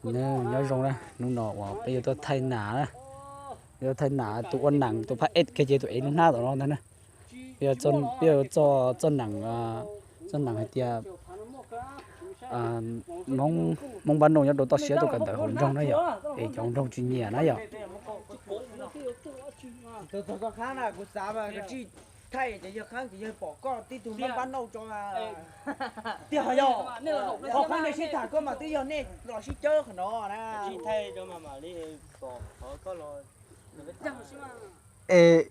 Nyob zoo na, hnub no uas peb yuav tuaj thaij nam na, yuav tuaj thaij nam tus ua nam tus phab ej kiag ces tus ev lub hnab tom no ntag na. Peb yuav txoj nam, txoj nam hais tias Hmoob Npab Nauj nyob rau toj siab tuaj kawm ntawv hauv nroog na yom, es cov nroog tsis nyiam na yom. Thaij ces yawg Khaab ces yawg pom koj tib tug Hmoob Npab Nauj tso tiag yog. Qhov nej sib tham koj mas twb yog nej los sib cawb qhov no na. Es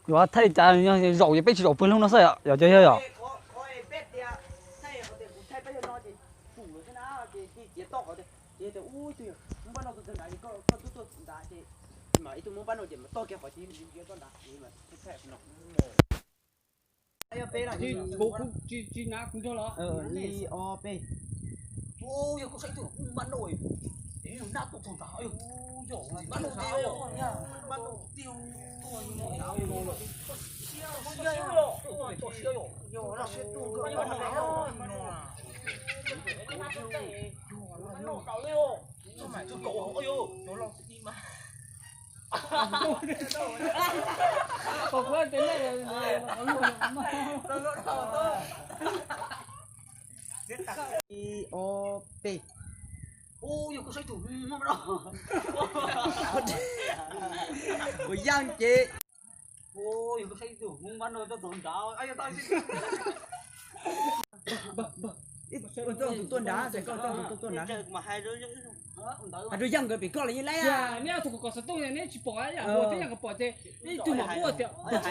yuav thaij cas, zaum ces peb tsis zaum pw lub no xwb yom, yog cov yawg yom. Tsis na kuv nrog los. Yog koj saib tus Hmoob Npab Nauj, nab tuaj txog nrad, yog Hmoob Npab Nauj tiag, Hmoob Npab Nauj tiag, toj siab yog, toj siab tuaj nkawd Npab Nauj no, yog Npab Nauj tawm li, txog mas txog kaum, yog. Ib, ob, peb. Ua yog koj saib tus Hmoob Npab Nauj, ua yaj ces, ua yog koj saib tus Hmoob Npab Nauj tuaj txog nrad, tuaj nrad, tuaj nrad. Hais rau yaj nkawd pem koj los yeej laib. Neb tus kom kom xov tooj neb tsis pom yam ua twb yam kom pom ces ib tug mam quaj tias, koj quaj,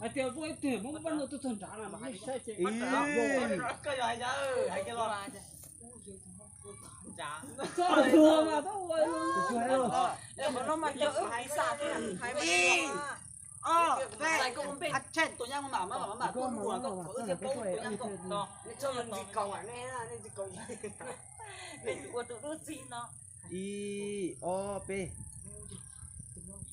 hais tias muaj ib tug Hmoob Npab Nauj tuaj txog nrad no mas saib ces txog ua mas txog ua. Ib, ob, peb. Seb nws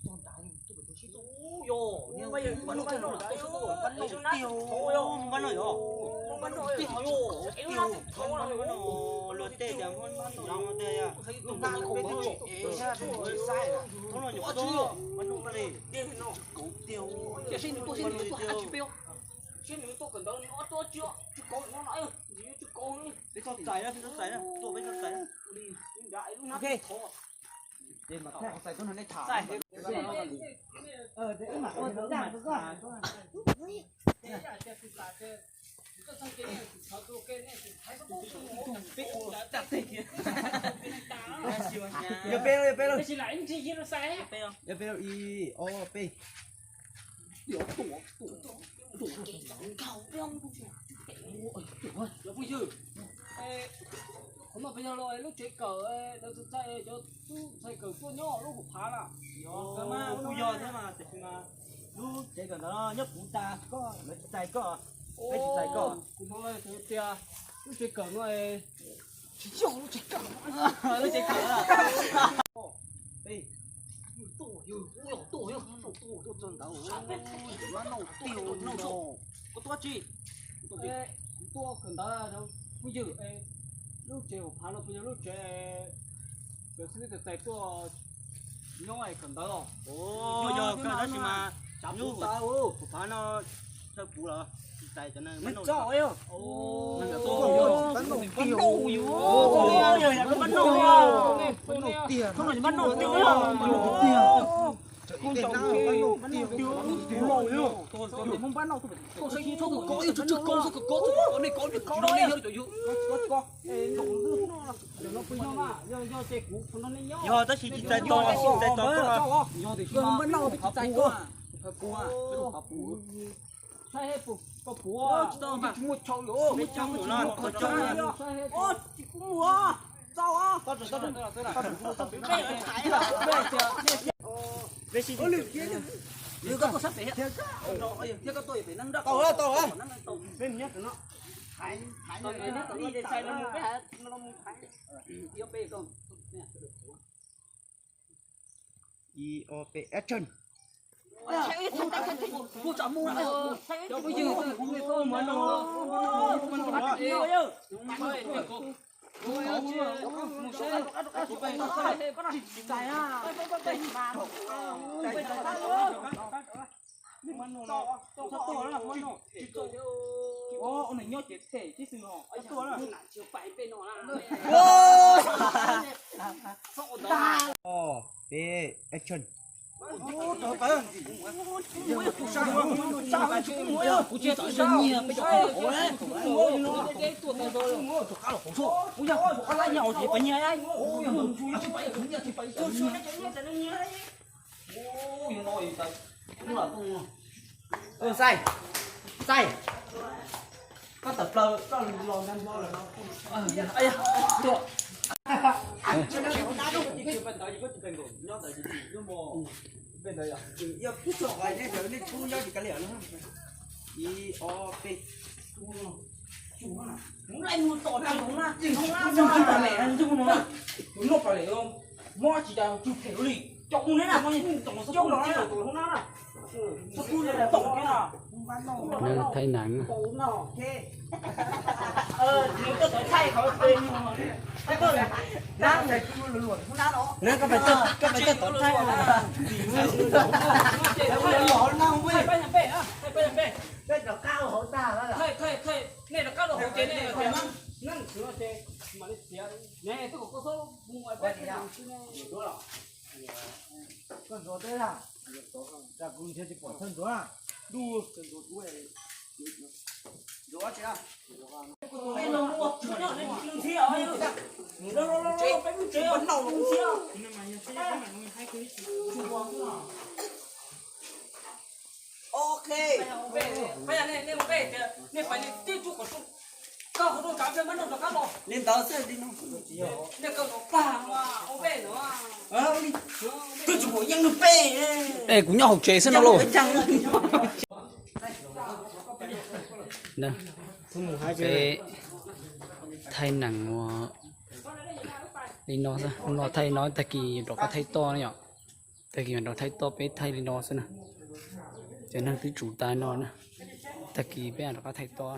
tuaj, seb nws tuaj, seb nws tuaj, seb nws tuaj kawm ntawv nws ob tuaj tsis, tsis kawm no na, tsis kawm. Peb txhob txais na, peb txhob txais na, tuaj peb txhob txais na. Ces mas txais tuaj nrog nej tham. Peb ua tag teg. Yog peb, yog peb lauj. Yog peb lauj, ib, ob, peb. Qhov no peb yog los lub tsev kawm, lawv txhais cov tub txhais kawm tuaj nyob lub hauv phav na. Kuj yog thiab mas, tiam sis mas lub tsev kawm ntawd nyob puv tas, koj lawv tsis txais koj, peb tsis txais koj. Kuv hnov lawv tias lub tsev kawm no tsis yog lub tsev kawm, lub tsev kawm. Tuaj, tuaj, tuaj txog ntawd, Hmoob Npab Nauj tiag. Koj tuaj tsis? Kuv tuaj kawm ntawv, phooj ywg. Lub tsev hauv phav no puas yog lub tsev cov xib hwb txais tuaj nyob kawm ntawv os? Yog kawm tab sis mas lub hauv phav no thawj puv los tsis txais cov neeg Npab Nauj. Yog tab sis tsis txais tos, tsis txais tos, tsis txais tos. Tau, tau. Ib, ob, peb, action. Peb action. Kuv tsis tau nyiag peb cov qab los qhov, kuv yog kuv qab laj nyiag hauv tsev pas nyiag. Xaij, xaij, koj tawm plaws koj los nrog nplo lawm no. Tuaj. Ib ob peb, tus noj pas lem, tus noj pas lem, mob tsis tas tsw phem li, coj mus neb na, mob neb tus noj na. Thaij neeg. Koj pais thaij, koj pais thaij tod thaij. Nej rov qab los hauv tsev ne, mam li txiav ne, twb kom koj txhob mus peb xwb ne. Koj ntxuav teb na, kuv nrhiav tsis pom thawj ntxuav na. Ntuj, Ok. Li ntawd xwb li no. Twb tsis pom yeej nws peb. Es kuv nyob hauv tsev xwb no lauj. Peb thaij neeg ua li no xwb, hnub no thaij li no, tag kis rov qab thaij toj na yom. Tag kis rov thaij toj, peb thaij li no xwb na. Cov neeg twb tsum tas no na, tag kis peb rov qab thaij toj.